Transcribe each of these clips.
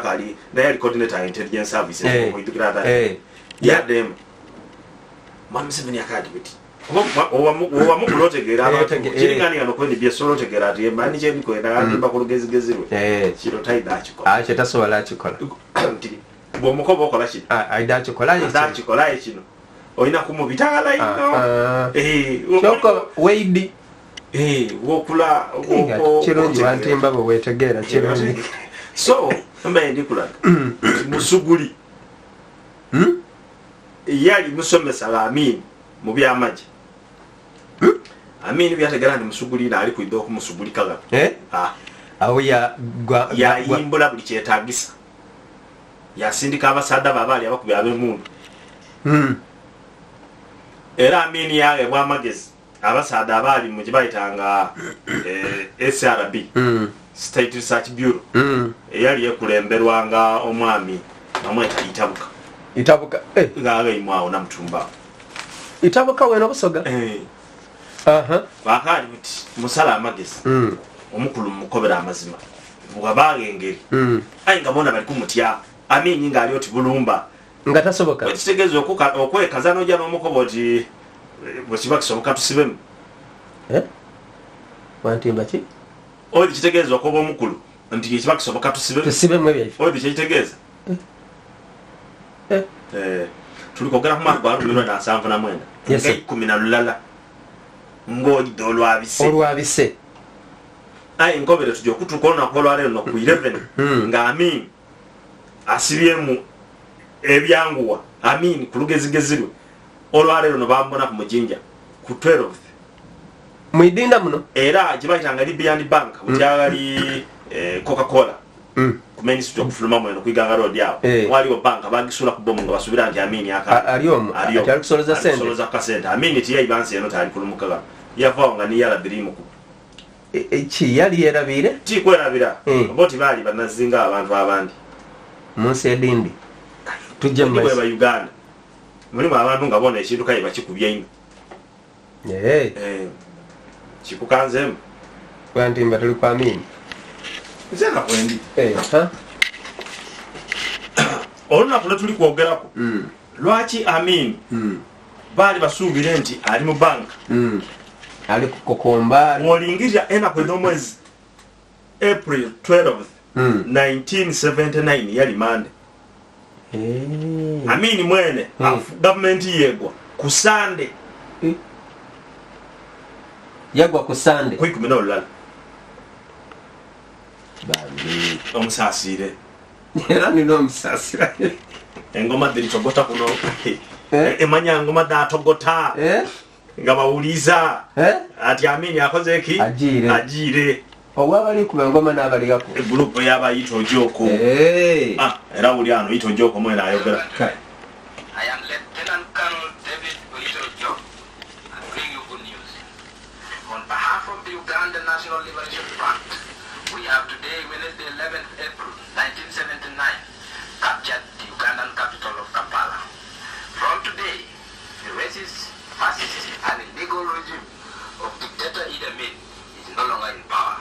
ng'akali naye ali coordinator intelligence services. Okwidukira ata yaddemu Mwami Museveni akati kuti owamukula otegeera abantu. Kiringani nga nokwendi byesobola otegeera ati emani kyebikwenda atimba ku lugezigezi lwe. Kino talina akikola. Ah, kyetasobola akikola. Nti bw'omukoba okola kino, Ah, aida akikola. Ate akikolaye kino olina kumubitagala ino. Kyokka weidi. Wokula. Kirungi wantimba bwe wetegeera kirungi. So mbaye ndikulaga musuguli. Yali musomesa wa Amin mu byamagye. Amin byategera nti musuguli naali kwidha okumusugulikaga. Ah, Awo ya yayimbula buli kyetagisa, yasindika abasaadha babaali abakubi ab'emundu. Era Amin yaghebwa amagezi abasaadha abaali mu gyebayitanga SRB, State Research Bureau, eyali ekulemberwanga omwami bamweta Itabuka. Itabuka. Ng'aghaimwe awo Namutumba awo. Itabuka wena obusoga. Bakaali buti musala amagezi, omukulu mumukobera amazima bwabaaga engeri. Aye nga bona bali kumutya Amini ng'ali oti bulumba. Nga tasoboka. Ekitegeeza okwekaza n'ojja n'omukoba oti bwekiba kisoboka tusibemu. Eh? Wantimba ki? Odi kitegeeza okoba omukulu nti ekiba kisoboka tusibemu. Tusibemu ebyaife. Odi kyekitegeeza. Tuli kwogera ku mwaka gwa 1979, nga 11 ng'oidde olwabise. Olwabise. Aye nkobere tujja okutuuka olunaku olwaleero no ku 11 nga Amin asibyemu ebyanguwa. Amin ku lugezigezi lwe olwaleero no bamubona ku mujinja ku 12th. Mwidinda muno. Era gyebayitanga Libyan Bank butyali Coca Cola ku main street okufuluma mweno kwiganga road awo. Waliwo banka bagisula ku bomu nga basubira nti Amini Ali omwo. Ali ati ali kusoloza ali sente. Kusoloza kasente. Amini tiyayiba nsi eno tali kulumukaga yavaawo nga niyalabirimu ku Ki yali yerabiire? Tikwerabira. Bo tibaali banazinga abantu abandi. Mu nsi edindi tujje mu bweba maiso. Uganda mulimu abantu nga bona ekintu kaye bakikubya ino. Kikukanzeemu. Wantimba tuli kwa Amini. Nze nga bwendi. Ha? Olunaku lwe tuli kwogeraku, lwaki Amin baali basuubire nti ali mu banka? Ali kukokomba. Bw'olingirira enaku edh'omwezi April 12th, 1979 yali Mande. Amini mwene gavumenti yegwa ku Sande. Yagwa ku Sande. Ku 11. Bambi. Omusaasiire. Era nina omusasira. Engoma dhiritogota kuno. Emanya ngoma dhatogota nga bawuliza ati Amini akoze eki. Agiire. Agiire. Owa bali kuba engoma n'abaligaku. Egurupu ey'abayita Ojoko. Ah, era wuli ano yita Ojoko mwene ayogera. I am Lieutenant Colonel David Oyite Ojok and bring you good news. On behalf of the Uganda National Liberation Front, we have today, Wednesday, 11th April 1979, captured the Ugandan capital of Kampala. From today, the racist, fascist, and illegal regime of dictator Idi Amin is no longer in power.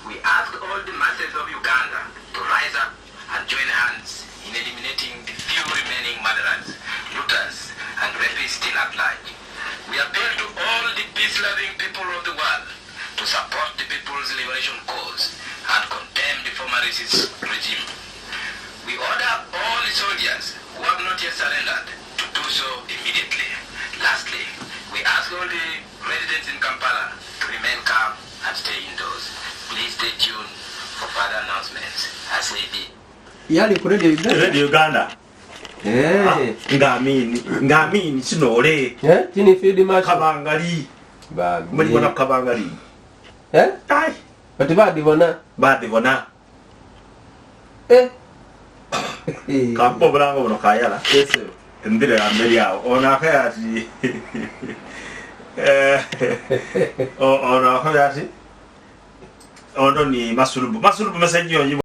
We ask all the masses of Uganda to rise up and join hands in eliminating the few remaining murderers, looters, and rapists still at large. We appeal to all the peace-loving people of the world to support the people's liberation cause and condemn the former racist regime. We order all the soldiers who have not yet surrendered to do so immediately. Lastly, we ask all the residents in Kampala to remain calm and stay indoors. Please stay tuned for further announcements. I say be. Yali ku Radio Uganda. Radio Uganda. Nga Amini kinoole. Kini field marshal. Kabangali. Bambi. Mulibona ku kabangali. Ai. Bati badibona. Badibona. Kampa obulango buno kayala. Yes, sir. Endire yamberi awo ono akaya ati ono akaya ati ono ni masulubu masulubu message yo.